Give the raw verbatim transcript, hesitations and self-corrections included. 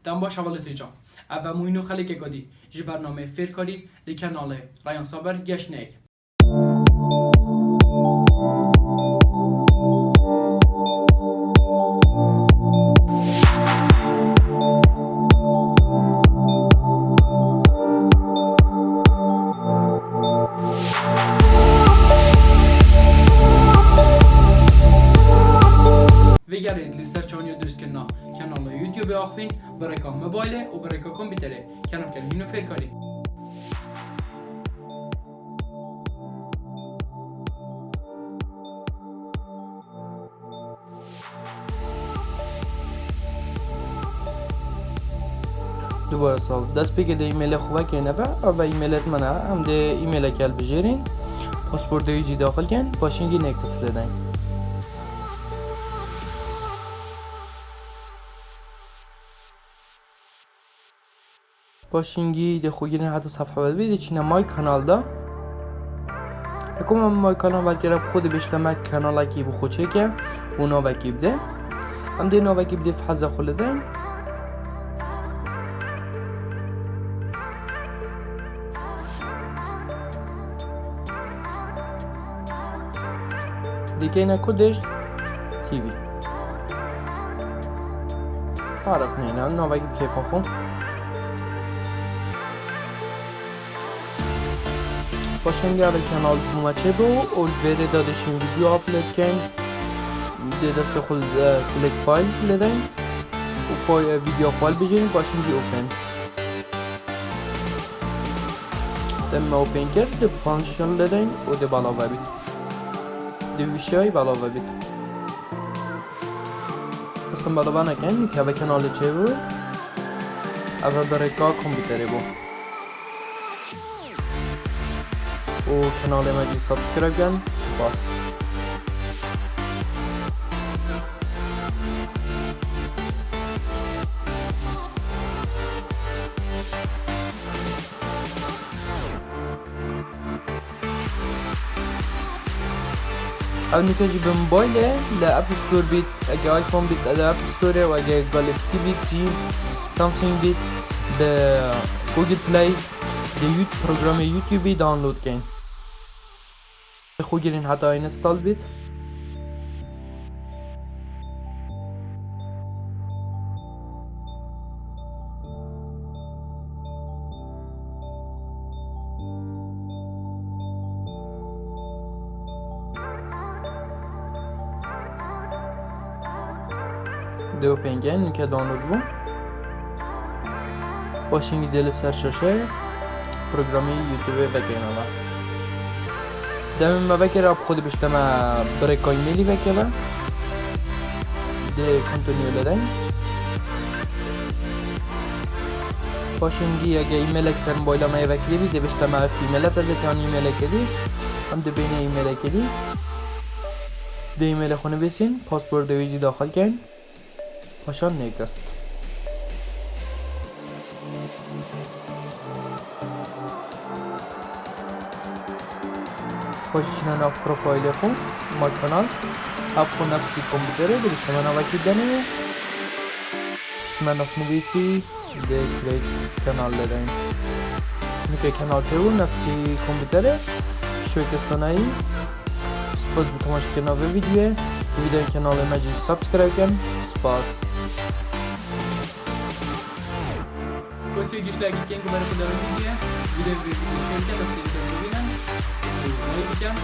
Dem baş hevalê têca. Ev e mûyîn û xelekeka dî ji bernameyê Fêrkarî li kenalê Reyhan Saber geşt neyek. Vêgerê li ser çawanî û dirustkirina kenala YouTube axivîn, bi rêka mobaylê û bi rêka kompîterê. Kenal ken hîn û fêrkarî. Dubare sax. Destpêkê dê e-mailê xwe vekê neve, ev e-mailê me ne, em dê e-maileke hilbijêrin, paspordê wî jî daxil kin, paşîngî next lê deyn. Paşîngî dê xwe girin heta sefhe wê bê, dê çîne My Kanal da. Heko me My Kanal vekere bi xwe dê bêjte me kanalekî bi xwe çêke û navekî bide. Em dê navekî bidê feheze xwe lê deyn. Dikeyne Kurdish T V. Farq neyne, navekî bi kêfa xwe. Paşên gavê kanal bûma çêbû û li vêrê de dişin video upload keyn. Dê destê xwe, e, select file lê deyn û fay-, e, video file bijîn, paşên jî open. Dem me open kir, dê permission lê deyn û dê belav bît. Dê wî şêweyî belav bît. Xistin belav nekin, keve kanalê çêbû. Ev e bi rêka kompîterê bû. Û kanalê me jî subscribe kin. Spas. Ew nûke jî bi mobaylê li App Store bît, ege iPhone bît li App Store û ege Galaxy bît jî, Samsung bît, bi Google Play dê YouTube, programê YouTube'î download keyn. Xwe girin heta install bît. Dê open kin, nûke download bû. Paşîngî dê li ser şaşeyê programê YouTube'ê vekeyne ve. Demê me vekere, bi xwe dibişte me bi rêka e-mailî vekeve. Dê continue lê deyn. Paşîngî ege e-mailek ser mobayla me yê vekirî bî, dê bişte me ev e-maile te vê, yan e-maileke dî. Em dê bêne e-maileke dî. Dê e-mailê xwe nivîsîn, paspordê wî jî daxil keyn. Paşan next. Xwe jî çine nav profilê xwe, My Kanal. Ev xwe nefsî kompîterê, dê bişte me navekî denê. Piştî me nav nivîsî, dê create kanal lê deyn. Nûke kanal çêbû, nefsî kompîterê. Şûyeke sanayî. Spas bo temaşekirina vê vîdyoyê. Vîdyoyên kanalê me jî subscribe kin. Spas. Wesî giş like kin ku berê xwe devam vîdyoyê. Vîdyoyê vê vîdyoyê share kin, destê kes bibînin. Like bikin.